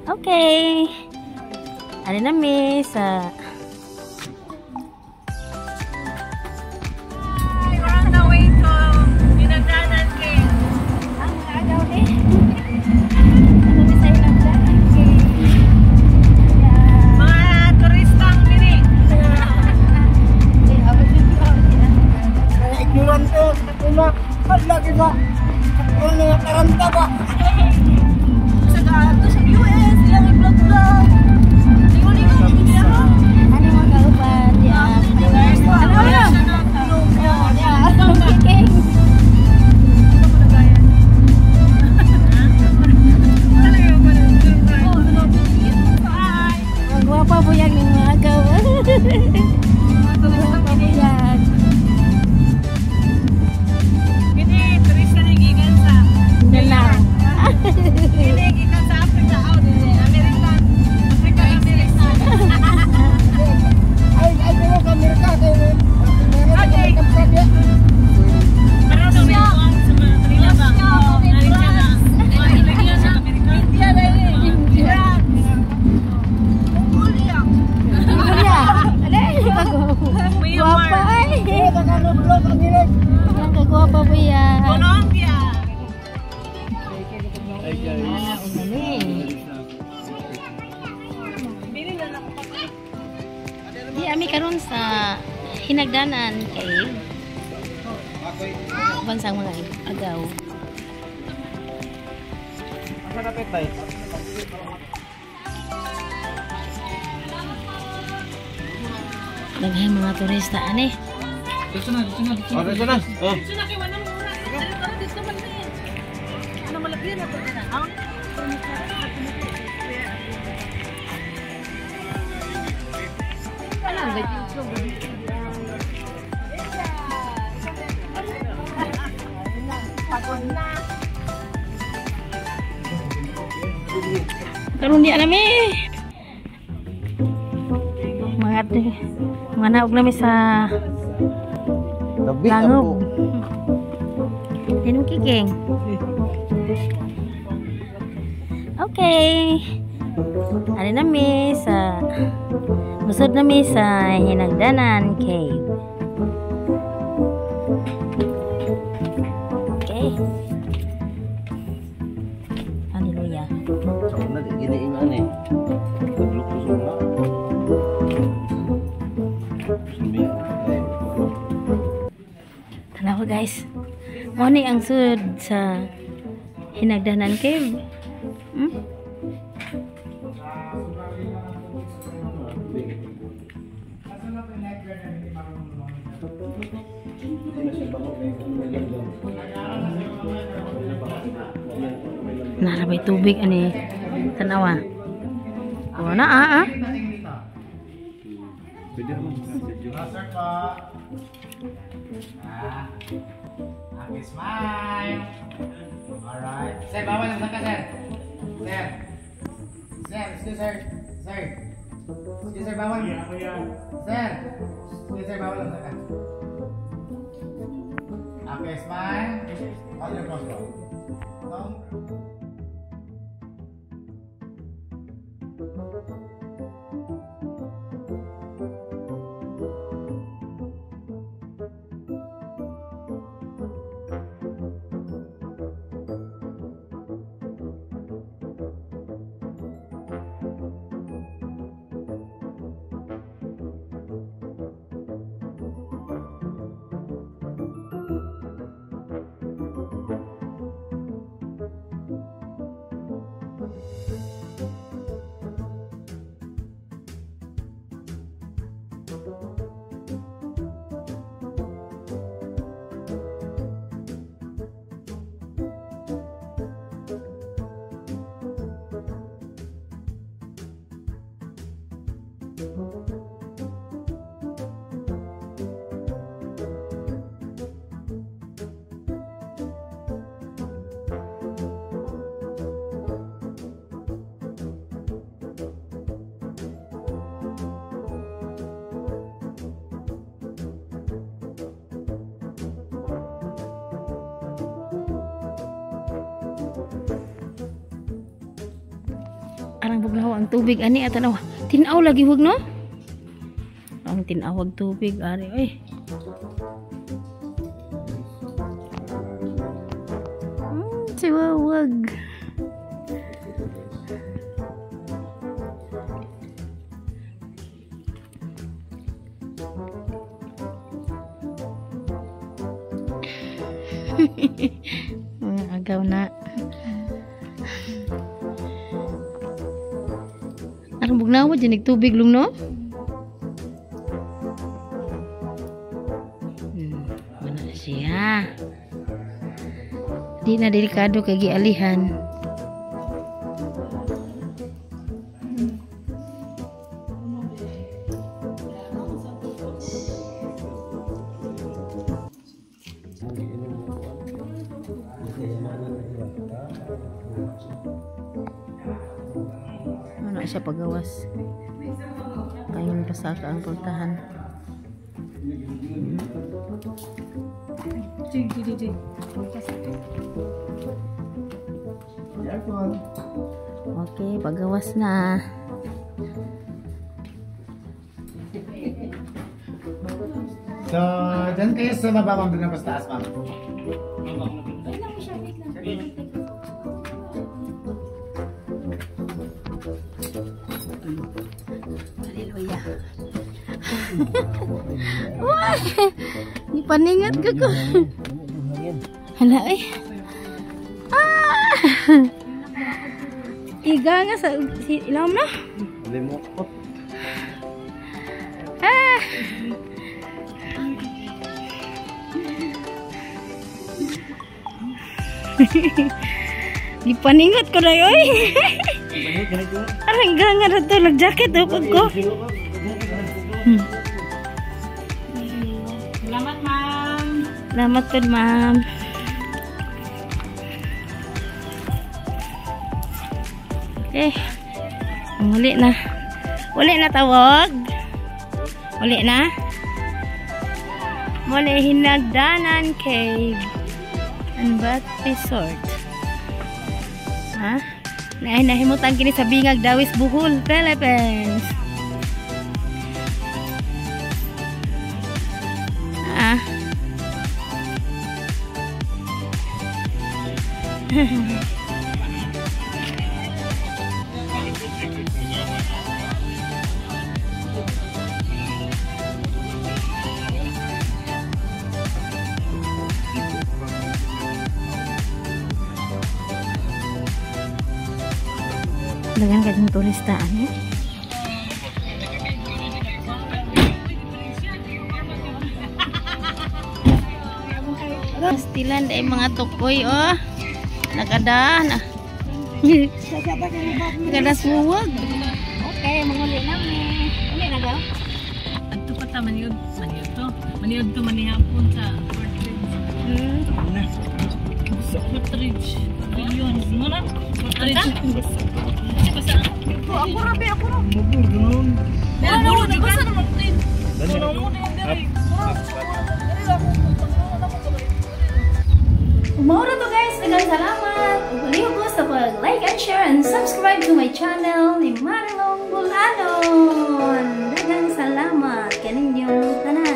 Okay. Ano na mi sa We're on the way to Hinagdanan Cave. Ang agaw ni. Ano ni sa Hinagdanan Cave? Mga turistang dini. Mga ignorante, una, lagi ba? Ano nga taranta ba? Sa sa US, ilang i-vlog-vlog. Lingon-lingon, hindi ako. Ano mga kauban? Yeah. Ano yun? Yeah. Okay. Ang gwapa po yan ng mga agaw. Gwapa po yan. Kini, turista ni gikan sa Mindanao. Kini gikan sa Africa, oh, dili American. Africa American. Ay, ay, pero sa Amerika, kay meron sa American flag ya. Pero sa sa mga kanila ba? Amerika na. Amerika na. India na India. Mongolia. Mongolia. Gwapa ay. Eh, Tagalog vlog ang hilig. Ang kagwapa po yan. Colombia. Hi guys. Ana, umani. Bili na lang ako. Di ami karon sa Hinagdanan Cave. Bansang mga agaw. Asa kapit tayo? Daghang mga turista ani. Dito na, dito na, dito na. Oh, dito na. Oh. Dito na kay wala mo muna. Dito dito man ni. Ano malaki na to na. Ang Karon di nami. Mga mga naog nami sa Tabi Langob. Tinong kiking. Okay. Ano nami sa musod nami sa Hinagdanan Cave. Okay. Hallelujah. Sa una, di giniingan eh. Taglok ko sa una. Sabi, ay, Tanawa guys. Mo ni ang sud sa Hinagdanan Cave. Hmm? Narabay tubig ani. Tanawa. O na ah ah. Pwede naman. Okay, smile. Alright. Sir, bawal lang ka, sir. Sir. Sir, excuse sir. Sir. Excuse sir, bawal. Sir. Excuse sir, bawal lang ka. Okay, smile. Hold your pose, bro. Don't. Arang bugnaw ang tubig ani at tanaw. Tinaw lagi wag no? Ang tinawag tubig ari oy. Si wawag. Agaw na. Arang bugnawa dyan nagtubig lung no? Wala na siya. Di na delikado kay gialihan. Ano siya pagawas? Kayon pasaka ang pultahan. Okay, pagawas na. So, dyan kayo sa baba, ma'am. Doon na pa sa taas, ma'am. Hallelujah. Why? Paningat ka ko. Hala eh. Ah! Iga nga sa si, ilawom na. Limot. Ah! Di paningat ko na oy. Arang ganga na to nag-jacket oh pag ko. Salamat, ma'am. Salamat po, ma'am. Okay. Uli na. Uli na tawag. Uli na. Muli Hinagdanan Cave and Bath Resort. Ha? Nahimutan kini sa Bingag Dawis, Bohol, Philippines. Ah. Dagan kayong turista ano? Pastilan ay mga tukoy oh. Nakada na. Nakada suwag. Okay, manguli na mi. Uli na daw. Adto pa ta maniud, maniud to. Maniud to manihapon sa Fort Ridge. Fort Ridge. Pavilion. Mo na? Fort Ridge. Basta. Ako ra be, ako ra. Wala na, basta na mag-train. Mao ra to guys, daghang salamat. Ug palihog ko sa pag-like and share and subscribe to my channel ni Marilong Bulanon. Daghang salamat kaninyong tanan.